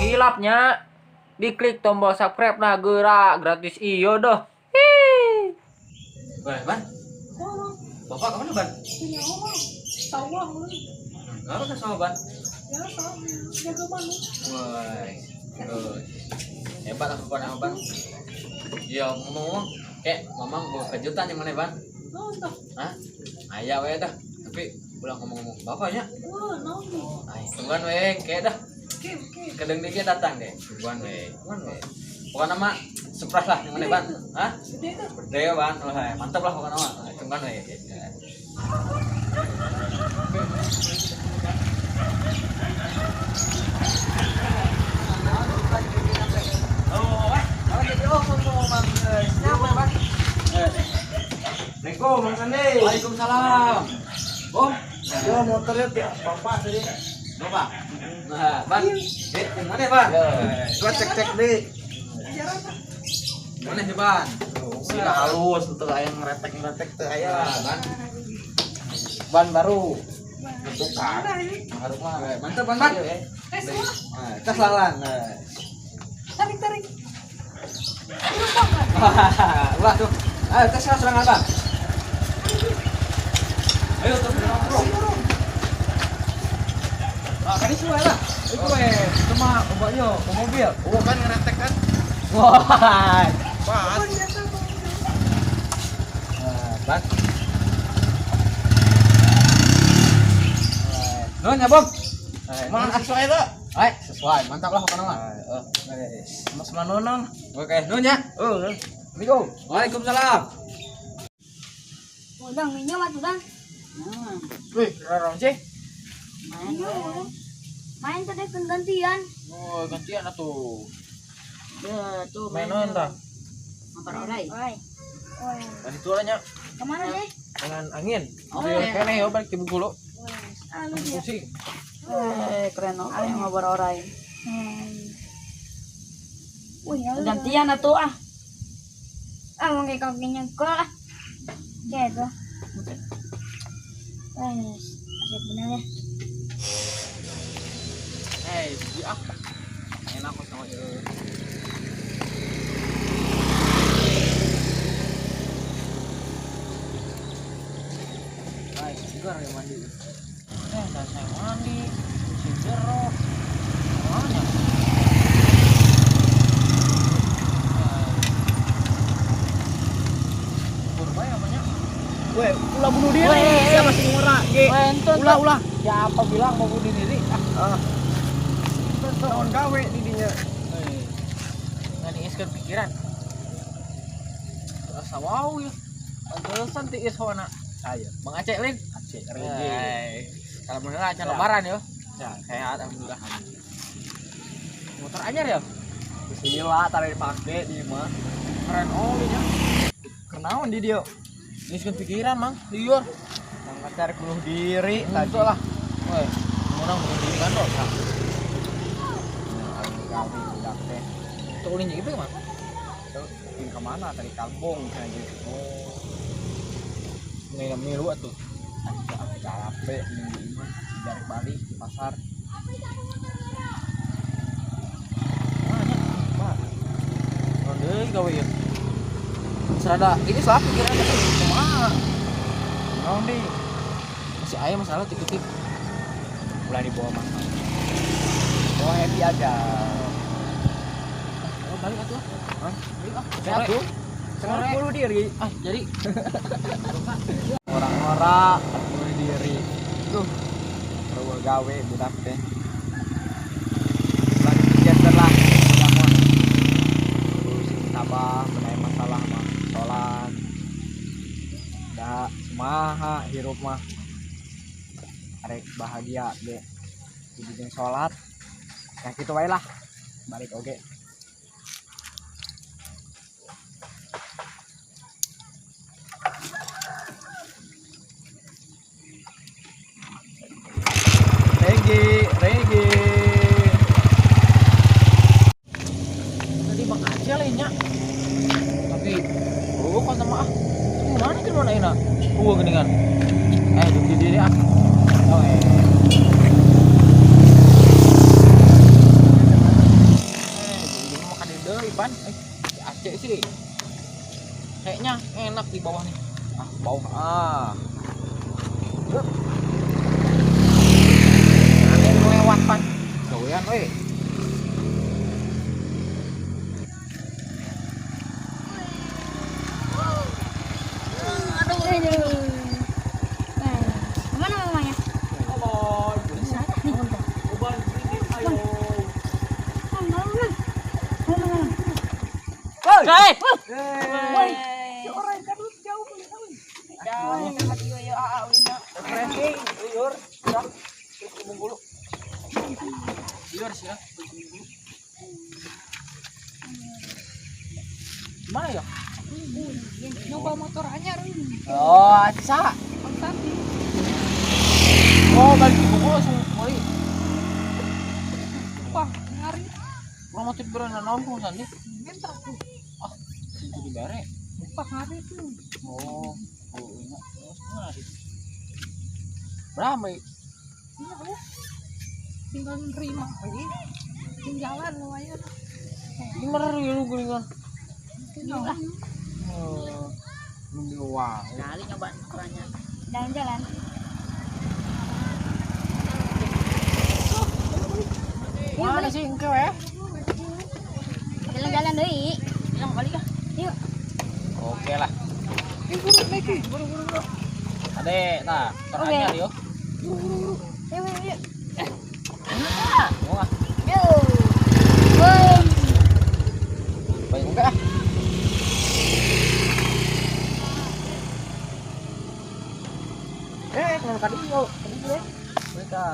Hilap nya, diklik tombol subscribe nah, gerak gratis, iyo doh. Hi. Ban, ban. Bapak kemana, Ban? Punya omong, sawah lu. Kenapa kan sama, Ban? Ya sama, jaga manuk. Wah, hebat aku Ban sama Ban. Iya, ngomong-ngomong, kayak mamang gua kejutan yang mana, Ban? Oh, entah. Hah? Ayah we dah. Tapi ulah ngomong-ngomong bapaknya. Wah, naon nih? Ay, tungguan we, kayak dah. Oke, oke. Kadang dia datang deh. Tungguan we, tungguan we. Pokoknya mah surprise lah yang mana, Ban? Hah? Gede tuh. Gede ya, Ban. Wah, mantap lah pokoknya mah. Tungguan we. Assalamualaikum, Mang Sandi. Waalaikumsalam. Bom. Yo motornya tiap bapak tadi. Bapak. Nah, Ban. Eh, yang mana, Ban? Gua cek-cek deh. Jarang ah. Mana sih, Ban? Sila halus tuh aya ngeretek-ngeretek tuh aya. Ya, Ban. Ban baru. Tukar. Udah ini. Baru mah. Mantap, Ban, Ban. Tes semua. Nah, tes lalan. Nah. Tarik, tarik. Lupa kan? Wah, tuh. Ayo tes lah serangan, Bang. Ayo tuh. Turun. Ah, kan itu lah. Itu cuma obatnya ke mobil. Oh kan ngeretek kan? Wah. Pas. Oh, biasa kok. Nah, Ban. Nuhun ya, Bom. Mang sesuai tuh. Hai, sesuai. Mantap lah pokoknya mah. Mas manonon. Oke, nuhun ya. Oh. Assalamualaikum. Waalaikumsalam. Udang minyak mah tuh. Wih, rorong sih. Main, main tadi kan gantian. Oh, gantian atuh. Ya, tuh Main naon tah? Apa orai? Oi. Oi. Tadi tuh nya Kemana sih? dengan angin. Oh, Biar iya. kene yo balik ke Bengkulu. Anu dia. Pusing. Eh, keren oh, yang ngobrol orai. Wih, ya. Gantian atuh ah. Ah, mau kayak kakinya gol ah. Gitu. Wes, asik bener ya. Hei, di apa? Enak kok sama itu. Hai, segar ya mandi. Eh, dah saya mandi. Si jero. Mana? Kurba ya banyak. Weh, ulah bunuh diri. Siapa sih ngora? Ge. Ulah ulah. Siapa bilang mau bunuh diri? Ah, Naon gawe di dinya. eh. Nggak diiskeun pikiran. Asa wow ya. Pantesan tiis hawana. Ayo. Bang Aceh lin. Aceh Hai. Alhamdulillah acan lebaran ya. Ya, Sehat alhamdulillah. Motor anyar ya? Bismillah tarik dipake di mah. Keren oli nya. Kenaon di dia? Ngiskeun pikiran, Mang. Liur. Mang cari bunuh diri tadi. Tadi lah. Woi, orang bunuh diri kan dosa. Gawe budak teh. Tuh ulin jeung ieu mah. Tuh, pin kemana tadi kampung cenah gitu. Oh. Nggak milu atuh. Capek minggu mah jarak balik di pasar. Mana? Wah. Oh, deui gawe ieu. Serada ini salah pikiran teh kumaha? Naon di? Masih aya masalah tik-tik. Ulah dibawa mah. Bawa happy aja. Oh, balik atuh. Hah? Balik ah. Sehat tuh. Sore. Bunuh diri. Ah, jadi Orang-orang bunuh diri. Tuh. Terus gawe budak teh. Ulah dipikirkeun lah budak mah. Sing tabah benahi masalah mah salat. Da kumaha hirup mah. Arek bahagia ge. Kudu jeung salat. Nah kitu wae lah. Balik oge. Regi, Regi. Tadi Bang Aceh lainnya. Tapi oh kok sama ah. Gimana kan mana enak? Gua geningan. Di diri ah. Oh eh. Jadi makan di deui, Pan. Si Aceh sih. Kayaknya enak di bawah nih. Ah, bawah. Ah. Yuk. Ada yang lewat, Pan. Gawean we. Aduh. Mana mamanya? Halo. Hei. Si orang kan jauh beli kawin. Jauh, hati yo aa wina. Refreshing, liur, sirah, terus ke Bengkulu. Liur sirah, terus ke Bengkulu. Gimana ya? Nyoba motor anyar. Oh, aca. Konstantin. Oh, balik ke Bengkulu langsung mulai. Wah, ngari. Kurang motor berana naon Sandi? Minta tuh. Ah, itu di bare. Wah, ngari tuh. Oh, oh, ingat. Oh, ngari. Berapa? Iya, oh. Tinggal nerima lagi. Tinggalan lumayan. Lima ribu geningan. Tinggalan. Oh, belum uang. Kali nyoba motornya. Jalan-jalan. Mana sih engke ya? Jalan-jalan deui. Bilang kali kah? Yuk. Oke lah. Eh, buru lagi. Buru buru buru. Ade, nah, teranyar yo. Yuk, yuk, yuk. Mau ah. Yuk. Boom. Banyak enggak ah? Kenapa kadi yo? Kadi yo. Mereka.